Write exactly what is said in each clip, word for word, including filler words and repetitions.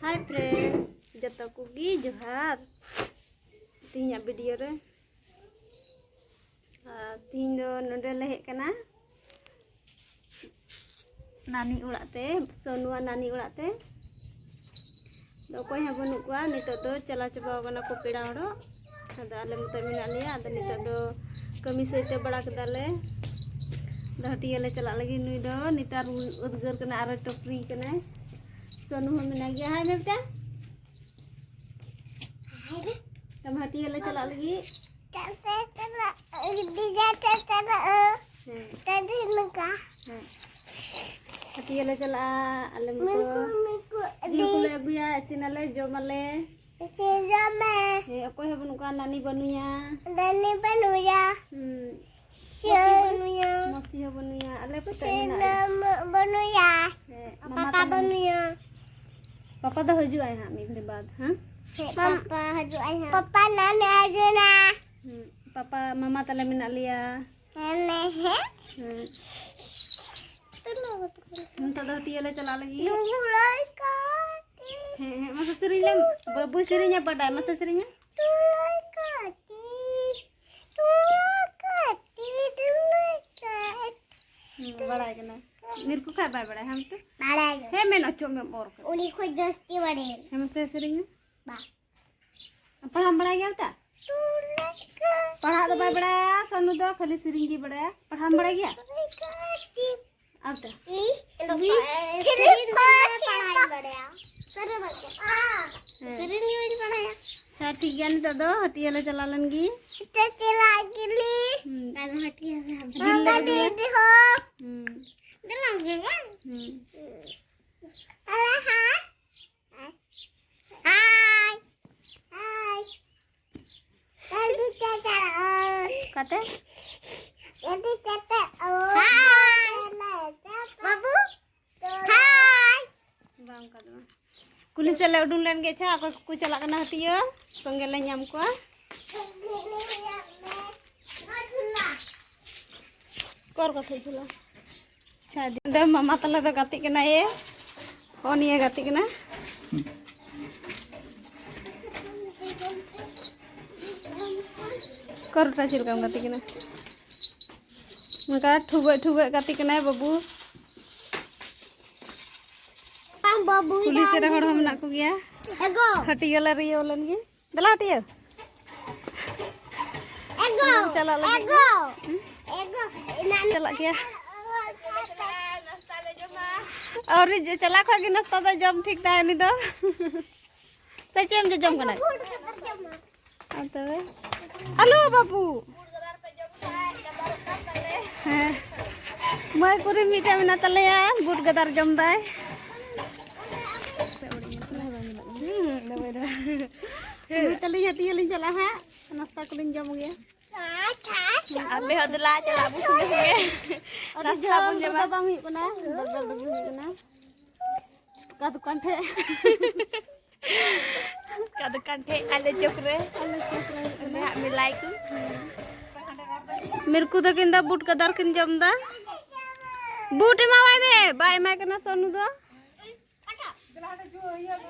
Hi friend, ᱡᱚᱛᱚ ᱠᱚᱜᱮ ᱡᱚᱦᱟᱨ᱾ ᱛᱮᱦᱮᱧᱟᱜ video ᱨᱮ, ᱟᱨ ᱛᱮᱦᱮᱧ ᱫᱚ ᱱᱚᱰᱮ ᱞᱮ ᱦᱮᱡ ᱠᱟᱱᱟ ᱱᱟᱱᱤ ᱚᱲᱟᱜ ᱛᱮ, ᱥᱚᱱᱩᱣᱟᱜ ᱱᱟᱱᱤ ᱚᱲᱟᱜ ᱛᱮ᱾ ᱟᱫᱚ ᱚᱠᱚᱭ ᱦᱚᱸ ᱵᱟᱹᱱᱩᱜ ᱠᱚᱣᱟ, ᱱᱤᱛᱚᱜ ᱫᱚ ᱪᱟᱞᱟᱣ ᱪᱟᱵᱟᱣ ᱠᱟᱱᱟ ᱠᱚ ᱯᱮᱲᱟ ᱦᱚᱲᱚᱜ᱾ ᱟᱫᱚ ᱟᱞᱮ ᱢᱚᱛᱚ ᱢᱮᱱᱟᱜ ᱞᱮᱭᱟ᱾ ᱟᱫᱚ ᱱᱤᱛᱚᱜ ᱫᱚ ᱠᱟᱹᱢᱤ ᱥᱟᱹᱛ ᱛᱮ ᱵᱟᱲᱟ ᱠᱮᱫᱟᱞᱮ᱾ ᱟᱫᱚ ᱦᱟᱹᱴᱤᱭᱟᱹ ᱞᱮ ᱪᱟᱞᱟᱜ ᱞᱟᱹᱜᱤᱫ᱾ ᱱᱩᱭ ᱫᱚ ᱱᱮᱛᱟᱨ ᱩᱫᱽᱜᱟᱹᱨ ᱠᱟᱱᱟ, ᱟᱨᱚᱭ ᱴᱚᱯᱨᱤ ᱠᱟᱱᱟᱭ᱾ ᱥᱚᱱᱩ ᱦᱚᱸ ᱢᱮᱱᱟᱭ ᱜᱮᱭᱟ᱾ ᱦᱟᱭ ᱢᱮ ᱵᱮᱴᱟ᱾ ᱛᱟᱢ ᱦᱟᱹᱴᱤᱭᱟᱹ ᱞᱮ ᱪᱟᱞᱟᱜ ᱞᱟᱹᱜᱤᱫ᱾ ᱦᱮᱸ᱾ ᱦᱮᱸ᱾ ᱦᱟᱹᱴᱤᱭᱟᱹ ᱞᱮ ᱪᱟᱞᱟᱜᱼᱟ᱾ ᱟᱞᱮ ᱢᱚᱛᱚ ᱡᱤᱞ ᱠᱚᱞᱮ ᱟᱹᱜᱩᱭᱟ, ᱤᱥᱤᱱᱟᱞᱮ, ᱡᱚᱢᱟᱞᱮ᱾ ᱦᱮᱸ, ᱚᱠᱚᱭ ᱦᱚᱸ ᱵᱟᱹᱱᱩᱜ ᱠᱚᱣᱟ, ᱱᱟᱱᱤ ᱵᱟᱹᱱᱩᱭᱟ᱾ ᱦᱩᱸ᱾ ᱢᱟᱹᱥᱤ ᱦᱚᱸ ᱵᱟᱹᱱᱩᱭᱟ᱾ ᱟᱞᱮ ᱠᱚ ᱛᱮ ᱢᱮᱱᱟᱜ ᱞᱮᱭᱟ᱾ ᱦᱮᱸ, ᱢᱟᱢᱟ ᱛᱟᱠᱚ᱾ ᱯᱟᱯᱟ ᱫᱚ ᱦᱤᱡᱩᱜ ᱟᱭ ᱦᱟᱸᱜ ᱢᱤᱫ ᱜᱷᱟᱹᱲᱤ ᱵᱟᱫᱽ, ᱦᱮᱸ? ᱦᱮᱸ, ᱯᱟᱯᱟ ᱦᱤᱡᱩᱜ ᱟᱭ ᱦᱟᱸᱜ᱾ ᱯᱟᱯᱟ, ᱱᱟᱱᱤ ᱟᱹᱜᱩᱱᱟ᱾ ᱦᱩᱸ, ᱯᱟᱯᱟ, ᱢᱟᱢᱟ ᱛᱟᱞᱮ ᱢᱮᱱᱟᱜ ᱞᱮᱭᱟ᱾ ᱦᱮᱸ, ᱦᱮᱸ᱾ ᱦᱮᱸ᱾ ᱱᱤᱛᱚᱜ ᱫᱚ ᱦᱟᱹᱴᱤᱭᱟᱹ ᱞᱮ ᱪᱟᱞᱟᱜ ᱞᱟᱹᱜᱤᱫ᱾ ᱦᱮᱸ, ᱦᱮᱸ, ᱢᱟᱥᱮ ᱥᱮᱨᱮᱧ ᱞᱮᱢ᱾ ᱵᱟᱹᱵᱩᱭ ᱥᱮᱨᱮᱧᱟ, ᱵᱟᱰᱟᱭ, ᱢᱟᱥᱮ ᱥᱮᱨᱮᱧ ᱢᱮ᱾ ᱦᱩᱸ, ᱵᱟᱲᱟᱭ ᱠᱟᱱᱟ᱾ ᱢᱤᱨᱠᱩ ᱠᱷᱟᱡ ᱵᱟᱭ ᱵᱟᱲᱟᱭᱟ, ᱦᱮᱸ ᱛᱚ? ᱵᱟᱲᱟᱭ ᱜᱮ᱾ ᱦᱮᱸ, ᱢᱮᱱ ᱚᱪᱚᱜ ᱢᱮ, ᱚᱨ ᱠᱟᱜ᱾ ᱩᱱᱤ ᱠᱷᱚᱡ ᱡᱟᱹᱥᱛᱤ ᱵᱟᱲᱟᱭᱟ᱾ ᱦᱮᱸ, ᱢᱟᱥᱮ ᱥᱮᱨᱮᱧ ᱢᱮ᱾ ᱵᱟ᱾ ᱯᱟᱲᱦᱟᱣ ᱮᱢ ᱵᱟᱲᱟᱭ ᱜᱮᱭᱟ ᱵᱮᱴᱟ? ᱯᱟᱲᱦᱟᱜ ᱫᱚ ᱵᱟᱭ ᱵᱟᱲᱟᱭᱟ, ᱥᱚᱱᱩ ᱫᱚ ᱠᱷᱟᱹᱞᱤ ᱥᱮᱨᱮᱧ ᱜᱮ ᱵᱟᱲᱟᱭᱟ᱾ ᱯᱟᱲᱦᱟᱣ ᱮᱢ ᱵᱟᱲᱟᱭ ᱜᱮᱭᱟ? ᱟᱨ ᱵᱮᱴᱟ? ᱦᱮᱸ᱾ ᱥᱮᱨᱮᱧ ᱜᱮ ᱵᱟᱹᱧ ᱵᱟᱲᱟᱭᱟ᱾ ᱟᱪᱪᱷᱟ, ᱴᱷᱤᱠ ᱜᱮᱭᱟ, ᱱᱤᱛᱚᱜ ᱫᱚ ᱦᱟᱹᱴᱤᱭᱟᱹ ᱞᱮ ᱪᱟᱞᱟᱣ ᱞᱮᱱ ᱜᱮ᱾ ᱦᱟᱹᱴᱤᱭᱟᱹ ᱪᱟᱞᱟᱜ ᱜᱮᱞᱤ᱾ ᱦᱩᱸ᱾ ᱟᱨ ᱦᱟᱹᱴᱤᱭᱟᱹ ᱨᱮ ᱵᱟᱵᱟ ᱫᱤᱫᱤ ᱦᱚᱸ᱾ ᱦᱩᱸ᱾ ᱫᱮᱞᱟ ᱜᱮ ᱵᱟᱝ? ᱦᱩᱸ᱾ ᱟᱞᱮ ᱦᱟᱸᱜ ᱦᱟᱭ᱾ ᱦᱟᱭ᱾ ᱦᱟᱭ᱾ ᱜᱟᱹᱰᱤ ᱛᱮ ᱪᱟᱞᱟᱜ᱾ ᱚᱠᱟᱛᱮ? ᱜᱟᱹᱰᱤ ᱛᱮ ᱪᱟᱞᱟᱜ᱾ ᱦᱟᱭ᱾ ᱵᱟᱹᱵᱩ᱾ ᱦᱟᱭ᱾ ᱵᱟᱝ, ᱚᱱᱠᱟ ᱫᱚ ᱵᱟᱝ᱾ ᱠᱩᱞᱦᱤ ᱥᱮᱫ ᱞᱮ ᱩᱰᱩᱝ ᱞᱮᱱ ᱜᱮ᱾ ᱟᱪᱪᱷᱟ, ᱚᱠᱚᱭ ᱠᱚᱠᱚ ᱪᱟᱞᱟᱜ ᱠᱟᱱᱟ ᱦᱟᱹᱴᱤᱭᱟᱹ? ᱥᱚᱸᱜᱮ ᱞᱮ ᱧᱟᱢ ᱠᱚᱣᱟ᱾ ᱚᱠᱚᱨ ᱠᱚ ᱴᱷᱮᱡ ᱡᱷᱩᱞᱟ᱾ ᱟᱪᱪᱷᱟ, ᱫᱚ ᱢᱟᱢᱟ ᱛᱟᱞᱮ ᱫᱚ ᱜᱟᱛᱮᱜ ᱠᱟᱱᱟᱭᱮ᱾ ᱦᱚᱸ, ᱱᱤᱭᱟᱹ ᱜᱟᱛᱮᱜ ᱠᱟᱱᱟ᱾ ᱠᱚᱨᱚᱴᱟ ᱪᱮᱫ ᱞᱮᱠᱟᱢ ᱜᱟᱛᱮᱜ ᱠᱟᱱᱟ? ᱱᱚᱝᱠᱟ ᱴᱷᱩᱜᱟᱹᱜ ᱴᱷᱩᱜᱟᱹᱜ ᱜᱟᱛᱮᱜ ᱠᱟᱱᱟᱭ ᱵᱟᱹᱵᱩ᱾ ᱵᱟᱝ ᱵᱟᱹᱵᱩ ᱠᱩᱞᱦᱤ ᱥᱮᱫ ᱨᱮ ᱦᱚᱲ ᱦᱚᱸ ᱢᱮᱱᱟᱜ ᱠᱚᱜᱮᱭᱟ᱾ ᱮᱜᱳ᱾ ᱦᱟᱹᱴᱤᱭᱟᱹ ᱞᱮ ᱨᱤᱭᱟᱹᱣ ᱞᱮᱱ ᱜᱮ᱾ ᱫᱮᱞᱟ ᱦᱟᱹᱴᱤᱭᱟᱹ᱾ ᱮᱜᱳ᱾ ᱪᱟᱞᱟᱜ ᱞᱟᱹᱜᱤᱫ᱾ ᱮᱜᱳ᱾ ᱦᱩᱸ? ᱮᱜᱳ᱾ ᱮᱱᱟᱱ ᱪᱟᱞᱟᱜ ᱜᱮᱭᱟ᱾ ᱟᱹᱣᱨᱤ ᱡᱮ ᱪᱟᱞᱟᱜ ᱠᱷᱚᱡ ᱜᱮ ᱱᱟᱥᱛᱟ ᱫᱚᱭ ᱡᱚᱢ ᱴᱷᱤᱠ ᱫᱟᱭ ᱩᱱᱤ ᱫᱚ᱾ ᱥᱮ ᱪᱮᱫ ᱮᱢ ᱡᱚᱡᱚᱢ ᱠᱟᱱᱟ? ᱟᱨ ᱛᱚᱵᱮ? ᱟᱞᱚ ᱵᱟᱹᱵᱩ᱾ ᱦᱮᱸ᱾ ᱢᱟᱹᱭ ᱠᱩᱲᱤ ᱢᱤᱫᱴᱮᱱ ᱢᱮᱱᱟᱜ ᱛᱟᱞᱮᱭᱟ, ᱵᱩᱴ ᱜᱟᱫᱟᱨ ᱡᱚᱢ ᱫᱟᱭ᱾ ᱦᱩᱸ, ᱫᱚᱢᱮ ᱫᱚᱢᱮ᱾ ᱢᱟᱹᱭ ᱛᱟᱹᱞᱤᱧ ᱦᱟᱹᱴᱤᱭᱟᱹ ᱞᱤᱧ ᱪᱟᱞᱟᱜᱼᱟ ᱦᱟᱸᱜ, ᱱᱟᱥᱛᱟ ᱠᱚᱞᱤᱧ ᱡᱚᱢ ᱜᱮᱭᱟ᱾ ᱟᱯᱮ ᱦᱚᱸ ᱫᱮᱞᱟ ᱪᱟᱞᱟᱜ ᱟᱵᱚ ᱥᱚᱸᱜᱮ ᱥᱚᱸᱜᱮ᱾ ᱟᱹᱰᱤ ᱱᱟᱥᱛᱟ ᱡᱷᱟᱹᱞ ᱵᱚᱱ ᱡᱚᱢᱟ᱾ ᱫᱚ ᱵᱟᱝ ᱦᱩᱭᱩᱜ ᱠᱟᱱᱟ, ᱵᱟᱜᱟᱞ ᱨᱮᱜᱮ ᱦᱩᱭᱩᱜ ᱠᱟᱱᱟ᱾ ᱚᱠᱟ ᱫᱚᱠᱟᱱ ᱴᱷᱮᱡ? ᱚᱠᱟ ᱫᱚᱠᱟᱱ ᱴᱷᱮᱡ? ᱟᱞᱮ ᱪᱚᱠ ᱨᱮ᱾ ᱟᱞᱮ ᱪᱚᱠ ᱨᱮ ᱦᱩᱭᱩᱜ ᱠᱟᱱᱟ᱾ ᱚᱸᱰᱮ ᱦᱟᱸᱜ ᱢᱮᱞᱟᱭ ᱠᱚ᱾ ᱢᱤᱨᱠᱩ ᱛᱟᱹᱠᱤᱱ ᱫᱚ ᱵᱩᱴ ᱜᱟᱫᱟᱨ ᱠᱤᱱ ᱡᱚᱢ ᱮᱫᱟ᱾ ᱵᱩᱴ ᱮᱢᱟᱣᱟᱭ ᱢᱮ᱾ ᱵᱟᱭ ᱮᱢᱟᱭ ᱠᱟᱱᱟ ᱥᱚᱱᱩ ᱫᱚ᱾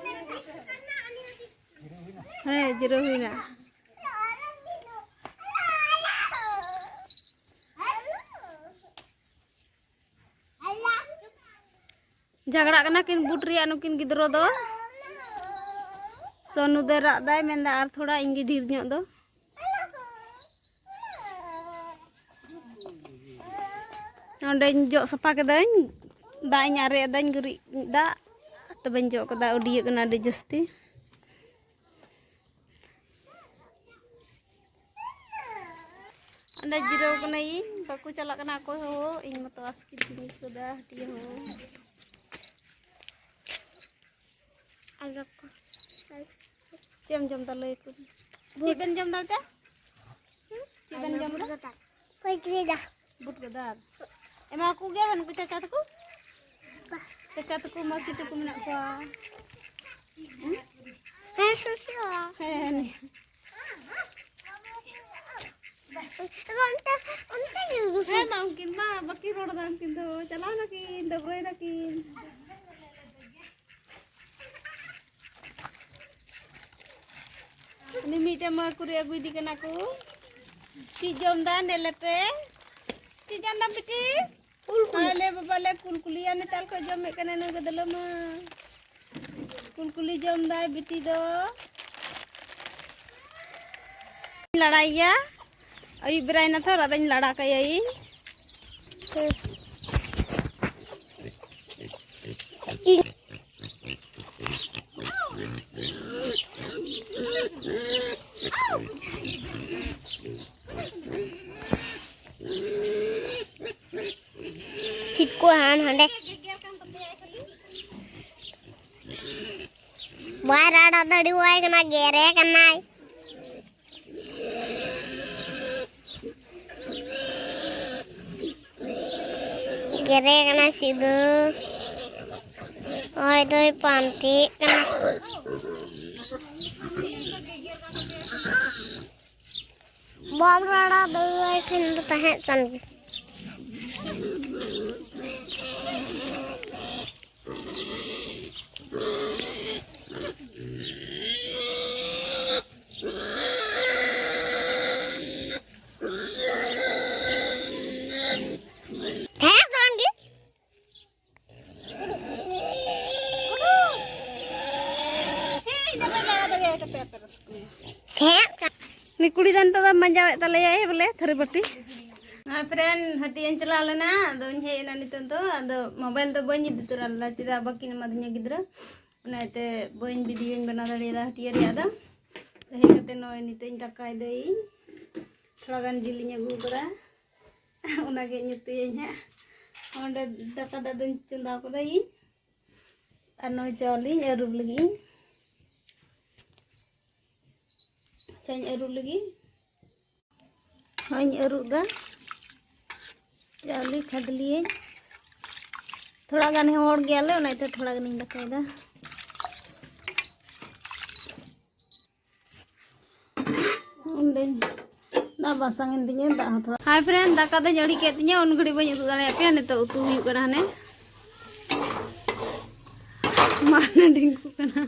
ᱦᱮᱸ, ᱡᱤᱨᱟᱹᱣ ᱦᱩᱭᱱᱟ᱾ ᱡᱷᱟᱜᱽᱲᱟᱜ ᱠᱟᱱᱟ ᱠᱤᱱ ᱵᱩᱴ ᱨᱮᱭᱟᱜ ᱱᱩᱠᱤᱱ ᱜᱤᱫᱽᱨᱟᱹ ᱫᱚ᱾ ᱥᱚᱱᱩ ᱫᱚᱭ ᱨᱟᱜ ᱫᱟᱭ, ᱢᱮᱱᱫᱟ, "ᱟᱨ ᱛᱷᱚᱲᱟ ᱤᱧ ᱜᱮ ᱰᱷᱮᱨ ᱧᱚᱜ ᱫᱚ᱾" ᱱᱚᱸᱰᱮᱧ ᱡᱚᱜ ᱥᱟᱯᱷᱟ ᱠᱮᱫᱟᱹᱧ, ᱫᱟᱜ ᱤᱧ ᱟᱨᱮᱡ ᱟᱹᱫᱟᱹᱧ, ᱜᱩᱨᱤᱡ ᱫᱟᱜ, ᱛᱚᱵᱮᱧ ᱡᱚᱜ ᱠᱟᱫᱟ, ᱩᱰᱤᱭᱟᱹᱜ ᱠᱟᱱᱟ ᱟᱹᱰᱤ ᱡᱟᱹᱥᱛᱤ᱾ ᱚᱸᱰᱮ ᱡᱤᱨᱟᱹᱣ ᱠᱟᱹᱱᱟᱹᱧ, ᱵᱟᱠᱚ ᱪᱟᱞᱟᱜ ᱠᱟᱱᱟ ᱚᱠᱚᱭ ᱦᱚᱸ, ᱤᱧ ᱢᱚᱛᱚ ᱟᱥᱠᱮᱛ ᱜᱤᱧ ᱟᱹᱭᱠᱟᱹᱣᱫᱟ, ᱦᱟᱹᱴᱤᱭᱟᱹ ᱦᱚᱸ᱾ ᱟᱨ ᱵᱟᱠᱚ ᱪᱮᱫ ᱮᱢ ᱡᱚᱢ ᱫᱟ ᱞᱟᱹᱭ ᱟᱠᱚ ᱢᱮ᱾ ᱪᱮᱫ ᱵᱮᱱ ᱡᱚᱢ ᱫᱟ ᱵᱮᱴᱟ? ᱦᱩᱸ? ᱪᱮᱫ ᱵᱮᱱ ᱡᱚᱢ ᱫᱟ? ᱚᱠᱚᱭ ᱪᱤᱞᱤ ᱫᱟ? ᱵᱩᱴ ᱜᱟᱫᱟᱨ᱾ ᱮᱢᱟ ᱠᱚ ᱜᱮᱭᱟ ᱵᱮᱱ ᱩᱱᱠᱩ ᱪᱟᱪᱟ ᱛᱟᱠᱚ? ᱪᱟᱪᱟ ᱛᱟᱠᱚ, ᱢᱟᱹᱥᱤ ᱛᱟᱠᱚ ᱢᱮᱱᱟᱜ ᱠᱚᱣᱟ᱾ ᱦᱮᱸ, ᱥᱩᱥᱤ ᱦᱚᱸ᱾ ᱦᱮᱸ, ᱦᱮᱸ᱾ ᱚᱱᱛᱮ, ᱚᱱᱛᱮ ᱜᱮ ᱜᱩᱥᱩ᱾ ᱦᱮᱸ, ᱢᱟ ᱩᱱᱠᱤᱱ ᱢᱟ ᱵᱟᱹᱠᱤᱱ ᱨᱚᱲ ᱫᱟ, ᱩᱱᱠᱤᱱ ᱫᱚ ᱪᱟᱞᱟᱣ ᱱᱟᱠᱤᱱ, ᱰᱟᱹᱵᱽᱨᱟᱹᱭ ᱱᱟᱠᱤᱱ᱾ ᱢᱤᱢᱤᱫᱴᱮᱡ ᱢᱟᱹ ᱠᱩᱨᱤ ᱟᱹᱜᱩᱭᱮᱫᱤ ᱠᱟᱱᱟ ᱠᱚ᱾ ᱪᱮᱫ ᱡᱚᱢ ᱫᱟ ᱱᱮᱞᱮᱯᱮ? ᱪᱮᱫ ᱡᱚᱢ ᱫᱟᱢ ᱵᱤᱴᱤ? ᱟᱞᱮ ᱵᱟᱵᱟ ᱞᱮ ᱠᱩᱞᱠᱩᱞᱤᱭᱟ ᱱᱮᱛᱟᱨ ᱠᱷᱚᱡ ᱡᱚᱢᱮᱫ ᱠᱟᱱᱟ ᱱᱩᱭ ᱜᱟᱹᱫᱞᱟᱹ ᱢᱟ᱾ ᱠᱩᱞᱠᱩᱞᱤ ᱡᱚᱢ ᱫᱟᱭ ᱵᱤᱴᱤ ᱫᱚ᱾ ᱞᱟᱲᱟᱭᱮᱭᱟ᱾ ᱟᱹᱭᱩᱵ ᱵᱮᱲᱟᱭᱮᱱᱟ ᱛᱷᱚᱨ, ᱟᱫᱚᱧ ᱞᱟᱲᱟ ᱠᱟᱭᱟᱹᱧ᱾ ᱥᱤᱴ ᱠᱚ ᱦᱟᱱ ᱦᱟᱸᱰᱮ᱾ ᱵᱟᱭ ᱨᱟᱲᱟ ᱫᱟᱲᱮᱣᱟᱭ ᱠᱟᱱᱟ, ᱜᱮᱨᱮ ᱠᱟᱱᱟᱭ᱾ ᱜᱮᱨᱮ ᱠᱟᱱᱟᱭ ᱥᱤᱫᱩ᱾ ᱦᱚᱭ ᱫᱚᱭ ᱯᱟᱱᱛᱮᱜ ᱠᱟᱱᱟ᱾ ᱵᱟᱢ ᱨᱟᱲᱟ ᱫᱟᱲᱮᱭᱟᱭ ᱠᱷᱟᱱ ᱫᱚ ᱛᱟᱦᱮᱸ ᱠᱟᱱ ᱜᱮ᱾ ᱛᱟᱦᱮᱸ ᱠᱟᱱ ᱜᱮ᱾ ᱛᱟᱦᱮᱸ ᱠᱟᱱ᱾ ᱩᱱᱤ ᱠᱩᱲᱤ ᱫᱚ ᱱᱤᱛᱚᱜ ᱫᱚ ᱢᱟᱸᱡᱟᱣᱮᱫ ᱛᱟᱞᱮᱭᱟᱭ ᱵᱚᱞᱮ ᱛᱷᱟᱹᱨᱤ ᱵᱟᱹᱴᱤ᱾ ᱦᱮᱸ friend, ᱦᱟᱹᱴᱤᱭᱟᱹᱧ ᱪᱟᱞᱟᱣ ᱞᱮᱱᱟ, ᱟᱫᱚᱧ ᱦᱮᱡ ᱮᱱᱟ ᱱᱤᱛᱚᱜ ᱫᱚ᱾ ᱟᱫᱚ mobile ᱫᱚ ᱵᱟᱹᱧ ᱤᱫᱤ ᱛᱚᱨᱟ ᱞᱮᱫᱟ, ᱪᱮᱫᱟᱜ ᱵᱟᱹᱠᱤᱱ ᱮᱢᱟᱫᱤᱧᱟ ᱜᱤᱫᱽᱨᱟᱹ, ᱚᱱᱟᱛᱮ ᱵᱟᱹᱧ videoᱧ ᱵᱮᱱᱟᱣ ᱫᱟᱲᱮᱭᱟᱫᱟ ᱦᱟᱹᱴᱤᱭᱟᱹ ᱨᱮᱭᱟᱜ ᱫᱚ᱾ ᱛᱚ ᱦᱮᱡ ᱠᱟᱛᱮ ᱱᱚᱜᱼᱚᱭ ᱱᱤᱛᱚᱜ ᱤᱧ ᱫᱟᱠᱟᱭ ᱫᱟᱹᱧ, ᱛᱷᱚᱲᱟ ᱜᱟᱱ ᱡᱤᱞᱤᱧ ᱟᱹᱜᱩ ᱟᱠᱟᱫᱟ, ᱚᱱᱟᱜᱮ ᱤᱧ ᱩᱛᱩᱭᱟᱹᱧ ᱦᱟᱸᱜ᱾ ᱚᱸᱰᱮ ᱫᱟᱠᱟ ᱫᱟᱜ ᱫᱚᱧ ᱪᱚᱸᱫᱟ ᱠᱟᱫᱟ ᱤᱧ, ᱟᱨ ᱱᱚᱜᱼᱚᱭ ᱪᱟᱣᱞᱮᱧ ᱟᱹᱨᱩᱵ ᱞᱟᱹᱜᱤᱫ ᱤᱧ᱾ ᱪᱟᱧ ᱟᱹᱨᱩᱵ ᱞᱟᱹᱜᱤᱫ᱾ ᱦᱚᱸᱧ ᱟᱹᱨᱩᱵ ᱫᱟ᱾ ᱪᱟᱣᱞᱮ ᱠᱷᱟᱫᱽᱞᱮᱭᱟᱹᱧ᱾ ᱛᱷᱚᱲᱟ ᱜᱟᱱ ᱦᱚᱲ ᱜᱮᱭᱟᱞᱮ, ᱚᱱᱟ ᱤᱭᱟᱹᱛᱮ ᱛᱷᱚᱲᱟ ᱜᱟᱱᱤᱧ ᱫᱟᱠᱟᱭᱮᱫᱟ᱾ ᱚᱸᱰᱮᱧ ᱫᱟᱜ ᱵᱟᱥᱟᱝ ᱮᱱ ᱛᱤᱧᱟᱹ, ᱫᱟᱜ ᱦᱚᱸ ᱛᱷᱚᱲᱟ᱾ Hi friend, ᱫᱟᱠᱟ ᱫᱚᱧ ᱟᱹᱲᱤᱡ ᱠᱮᱫ ᱛᱤᱧᱟᱹ, ᱩᱱ ᱜᱷᱟᱹᱲᱤᱡ ᱵᱟᱹᱧ ᱩᱛᱩ ᱫᱟᱲᱮᱭᱟᱜ ᱯᱮᱭᱟ᱾ ᱱᱤᱛᱚᱜ ᱩᱛᱩ ᱦᱩᱭᱩᱜ ᱠᱟᱱᱟ ᱦᱟᱱᱮ ᱢᱟᱱᱮ ᱰᱷᱤᱝᱠᱩ ᱠᱟᱱᱟ᱾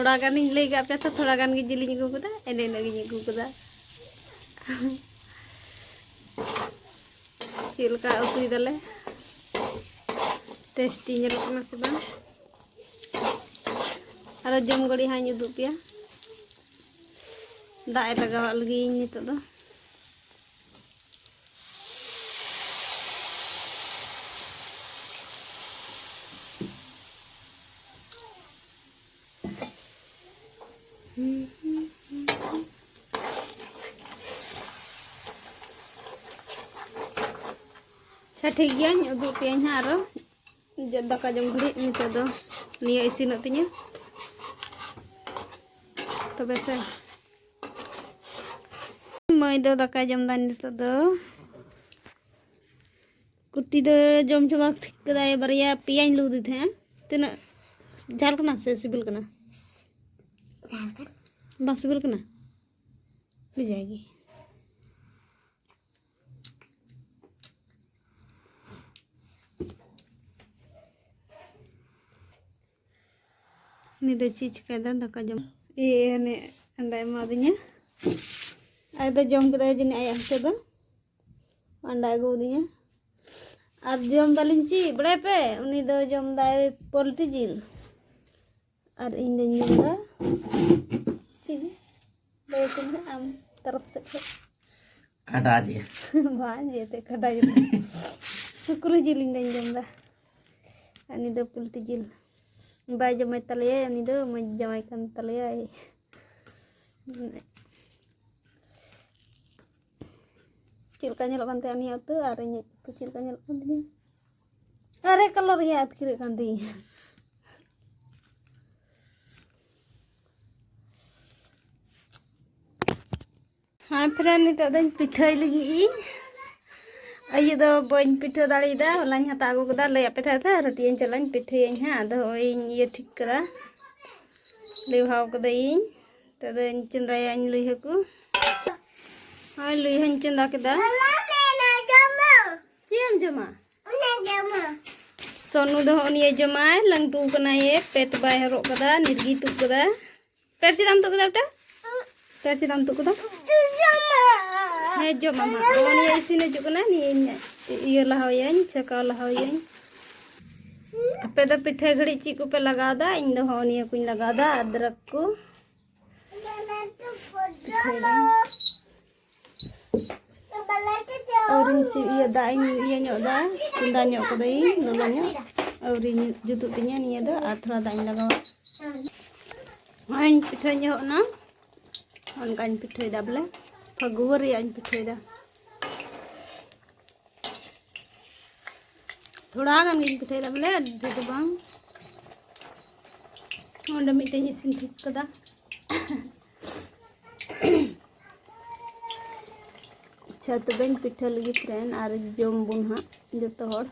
ᱛᱷᱚᱲᱟ ᱜᱟᱱᱤᱧ ᱞᱟᱹᱭ ᱠᱟᱜ ᱯᱮᱭᱟ ᱛᱚ, ᱛᱷᱚᱲᱟ ᱜᱟᱱ ᱜᱮ ᱡᱤᱞᱤᱧ ᱟᱹᱜᱩ ᱠᱟᱫᱟ, ᱮᱱᱮ ᱤᱱᱟᱹᱜ ᱜᱤᱧ ᱟᱹᱜᱩ ᱠᱟᱫᱟ᱾ ᱪᱮᱫ ᱞᱮᱠᱟ ᱩᱛᱩᱭ ᱫᱟᱞᱮ, ᱴᱮᱥᱴᱤ ᱧᱮᱞᱚᱜ ᱠᱟᱱᱟ ᱥᱮ ᱵᱟᱝ? ᱟᱨᱚ ᱡᱚᱢ ᱜᱷᱟᱹᱲᱤᱡ ᱦᱟᱸᱜ ᱤᱧ ᱩᱫᱩᱜ ᱯᱮᱭᱟ᱾ ᱫᱟᱜ ᱮ ᱞᱟᱜᱟᱣᱟᱜ ᱞᱟᱹᱜᱤᱫ ᱤᱧ ᱱᱤᱛᱚᱜ ᱫᱚ᱾ ᱟᱪᱪᱷᱟ, ᱴᱷᱤᱠ ᱜᱮᱭᱟᱧ ᱩᱫᱩᱜ ᱯᱮᱭᱟᱧ ᱦᱟᱸᱜ ᱟᱨᱚ᱾ ᱡᱚ-, ᱫᱟᱠᱟ ᱡᱚᱢ ᱜᱷᱟᱹᱲᱤᱡ ᱱᱤᱛᱚᱜ ᱫᱚ ᱱᱤᱭᱟᱹ ᱤᱥᱤᱱᱚᱜ ᱛᱤᱧᱟᱹ᱾ ᱛᱚᱵᱮ ᱥᱮ, ᱢᱟᱹᱭ ᱫᱚ ᱫᱟᱠᱟᱭ ᱡᱚᱢ ᱫᱟ ᱱᱤᱛᱚᱜ ᱫᱚ᱾ ᱠᱩᱴᱤ ᱫᱚ ᱡᱚᱢ ᱪᱟᱵᱟ ᱴᱷᱤᱠ ᱠᱟᱫᱟᱭ, ᱵᱟᱨᱭᱟ ᱯᱮᱭᱟᱧ ᱞᱩ ᱟᱫᱮ ᱛᱟᱦᱮᱸᱜᱼᱟ᱾ ᱛᱤᱱᱟᱹᱜ ᱡᱷᱟᱞ ᱠᱟᱱᱟ ᱥᱮ ᱥᱤᱵᱤᱞ ᱠᱟᱱᱟ? ᱡᱷᱟᱞ ᱠᱟᱱᱟ᱾ ᱵᱟᱝ ᱥᱤᱵᱤᱞ ᱠᱟᱱᱟ? ᱵᱷᱮᱡᱟᱭ ᱜᱮ᱾ ᱩᱱᱤ ᱫᱚ ᱪᱮᱫ ᱪᱤᱠᱟᱹᱭᱮᱫᱟ? ᱫᱟᱠᱟ ᱡᱚᱢ᱾ ᱮ, ᱦᱟᱱᱮ ᱟᱱᱰᱟᱭ ᱮᱢᱟᱫᱤᱧᱟ᱾ ᱟᱡ ᱫᱚ ᱡᱚᱢ ᱠᱮᱫᱟᱭ ᱡᱟᱹᱱᱤᱡ ᱟᱭᱟᱜ ᱦᱤᱥᱟᱹ ᱫᱚ᱾ ᱟᱱᱰᱟ ᱟᱹᱜᱩ ᱟᱹᱫᱤᱧᱟ᱾ ᱟᱨ ᱡᱚᱢ ᱫᱟᱞᱤᱧ ᱪᱮᱫ, ᱵᱟᱲᱟᱭ ᱯᱮ? ᱩᱱᱤ ᱫᱚ ᱡᱚᱢ ᱫᱟᱭ ᱯᱳᱞᱴᱤ ᱡᱤᱞ᱾ ᱟᱨ ᱤᱧ ᱫᱚᱧ ᱡᱚᱢ ᱫᱟ ᱪᱮᱫ? ᱞᱟᱹᱭ ᱟᱠᱚ ᱢᱮ ᱟᱢ ᱛᱚᱨᱚᱯ ᱥᱮᱫ ᱠᱷᱚᱱ᱾ ᱠᱟᱰᱟ ᱡᱤᱞ᱾ ᱵᱟᱝ, ᱡᱮᱛᱮ ᱠᱟᱰᱟ ᱡᱤᱞ᱾ ᱥᱩᱠᱨᱤ ᱡᱤᱞ ᱤᱧ ᱫᱚᱧ ᱡᱚᱢ ᱫᱟ᱾ ᱟᱨ ᱩᱱᱤ ᱫᱚ ᱯᱳᱞᱴᱤ ᱡᱤᱞ᱾ ᱵᱟᱭ ᱡᱚᱢᱮ ᱛᱟᱞᱮᱭᱟᱭ, ᱩᱱᱤ ᱫᱚ ᱢᱚᱡᱽ ᱡᱟᱶᱟᱭ ᱠᱟᱱ ᱛᱟᱞᱮᱭᱟᱭ᱾ ᱪᱮᱫ ᱞᱮᱠᱟ ᱧᱮᱞᱚᱜ ᱠᱟᱱ ᱛᱟᱭᱟ ᱩᱱᱤᱭᱟᱜ ᱩᱛᱩ ᱟᱨ ᱤᱧᱟᱹᱜ ᱩᱛᱩ ᱪᱮᱫ ᱞᱮᱠᱟ ᱧᱮᱞᱚᱜ ᱠᱟᱱ ᱛᱤᱧᱟ? ᱟᱨᱮ ᱠᱟᱞᱚᱨ ᱨᱮᱭᱟᱜ ᱟᱹᱛᱠᱤᱨᱚᱜ ᱠᱟᱱ ᱛᱤᱧᱟ᱾ ᱦᱮᱸ friend, ᱱᱤᱛᱚᱜ ᱫᱚᱧ ᱯᱤᱴᱷᱟᱹᱭ ᱞᱟᱹᱜᱤᱫ ᱤᱧ᱾ ᱟᱹᱭᱩᱵ ᱫᱚ ᱵᱟᱹᱧ ᱯᱤᱴᱷᱟᱹ ᱫᱟᱲᱮᱭᱟᱫᱟ, ᱦᱚᱞᱟᱧ ᱦᱟᱛᱟᱣ ᱟᱹᱜᱩ ᱠᱮᱫᱟ, ᱞᱟᱹᱭᱟᱫ ᱯᱮ ᱛᱟᱦᱮᱸᱫ ᱛᱚ, ᱨᱩᱴᱤᱭᱟᱹᱧ ᱪᱟᱞᱟᱜ ᱤᱧ ᱯᱤᱴᱷᱟᱹᱭᱟᱹᱧ ᱦᱟᱸᱜ᱾ ᱟᱫᱚ ᱦᱚᱸᱜᱼᱚᱭ ᱤᱧ ᱤᱭᱟᱹ ᱴᱷᱤᱠ ᱠᱟᱫᱟ, ᱞᱮᱣᱦᱟᱣ ᱠᱟᱫᱟᱭᱤᱧ᱾ ᱱᱤᱛᱚᱜ ᱫᱚᱧ ᱪᱚᱸᱫᱟᱭᱟ ᱤᱧ ᱞᱩᱭᱦᱟᱹ ᱠᱚ᱾ ᱦᱳᱭ, ᱞᱩᱭᱦᱟᱹᱧ ᱪᱚᱸᱫᱟ ᱠᱮᱫᱟ᱾ ᱪᱮᱫ ᱮᱢ ᱡᱚᱢᱟ? ᱥᱚᱱᱩ ᱫᱚ ᱦᱚᱸᱜᱼᱚ ᱱᱤᱭᱟᱹ ᱡᱚᱢᱟᱭ, ᱞᱟᱹᱝᱴᱩ ᱠᱟᱱᱟᱭᱮ, ᱯᱮᱴ ᱵᱟᱭ ᱦᱚᱨᱚᱜ ᱠᱟᱫᱟ, ᱱᱤᱨᱜᱤ ᱛᱩᱫ ᱠᱟᱫᱟ᱾ ᱯᱮᱴ ᱪᱮᱫᱟᱜ ᱮᱢ ᱛᱩᱫ ᱠᱟᱫᱟ ᱵᱮᱴᱟ? ᱯᱮᱴ ᱪᱮᱫᱟᱜ ᱮᱢ ᱛᱩᱫ ᱠᱟᱫᱟ? ᱦᱮᱸ, ᱡᱚᱢᱟᱢ ᱦᱟᱸᱜ᱾ ᱱᱚᱜᱼᱚ ᱱᱤᱭᱟᱹ ᱤᱥᱤᱱ ᱦᱤᱡᱩᱜ ᱠᱟᱱᱟ, ᱱᱤᱭᱟᱹᱧ ᱤᱭᱟᱹ ᱞᱟᱦᱟᱣᱟᱹᱭᱟᱹᱧ, ᱪᱷᱟᱠᱟᱣ ᱞᱟᱦᱟᱣᱟᱹᱭᱟᱹᱧ᱾ ᱟᱯᱮ ᱫᱚ ᱯᱤᱴᱷᱟᱹ ᱜᱷᱟᱹᱲᱤᱡ ᱪᱮᱫ ᱠᱚᱯᱮ ᱞᱟᱜᱟᱣᱫᱟ? ᱤᱧ ᱫᱚ ᱦᱚᱸᱜᱼᱚ ᱱᱤᱭᱟᱹ ᱠᱚᱧ ᱞᱟᱜᱟᱣᱫᱟ, ᱟᱫᱨᱚᱠ ᱠᱚ᱾ ᱯᱤᱴᱷᱟᱹᱭᱫᱟᱹᱧ᱾ ᱟᱹᱣᱨᱤᱧ ᱥᱤ-, ᱤᱭᱟᱹ, ᱫᱟᱜ ᱤᱧ ᱤᱭᱟᱹ ᱧᱚᱜ ᱫᱟ, ᱪᱚᱸᱫᱟ ᱧᱚᱜ ᱠᱟᱹᱫᱟᱹᱧ, ᱞᱚᱞᱚ ᱧᱚᱜ᱾ ᱟᱹᱣᱨᱤ ᱧᱩ-, ᱡᱩᱛᱩᱜ ᱛᱤᱧᱟᱹ ᱱᱤᱭᱟᱹ ᱫᱚ, ᱟᱨ ᱛᱷᱚᱲᱟ ᱫᱟᱜ ᱤᱧ ᱞᱟᱜᱟᱣᱟ᱾ ᱱᱚᱜᱼᱚᱭ ᱤᱧ ᱯᱤᱴᱷᱟᱹᱧ ᱮᱦᱚᱵ ᱮᱱᱟ᱾ ᱚᱱᱠᱟᱧ ᱯᱤᱴᱷᱟᱹᱭᱮᱫᱟ ᱵᱚᱞᱮ, ᱯᱷᱟᱹᱜᱩᱣᱟᱹ ᱨᱮᱭᱟᱜ ᱤᱧ ᱯᱤᱴᱷᱟᱹᱭᱮᱫᱟ᱾ ᱛᱷᱚᱲᱟ ᱜᱟᱱ ᱜᱤᱧ ᱯᱤᱴᱷᱟᱹᱭᱮᱫᱟ ᱵᱚᱞᱮ, ᱟᱹᱰᱤ ᱰᱷᱮᱨ ᱫᱚ ᱵᱟᱝ᱾ ᱚᱸᱰᱮ ᱢᱤᱫᱴᱮᱱ ᱤᱥᱤᱱ ᱴᱷᱤᱠ ᱠᱟᱫᱟ᱾ ᱟᱪᱪᱷᱟ, ᱛᱚᱵᱮᱧ ᱯᱤᱴᱷᱟᱹ ᱞᱟᱹᱜᱤᱫ friend, ᱟᱨ ᱡᱚᱢ ᱵᱚᱱ ᱦᱟᱸᱜ ᱡᱚᱛᱚ ᱦᱚᱲ᱾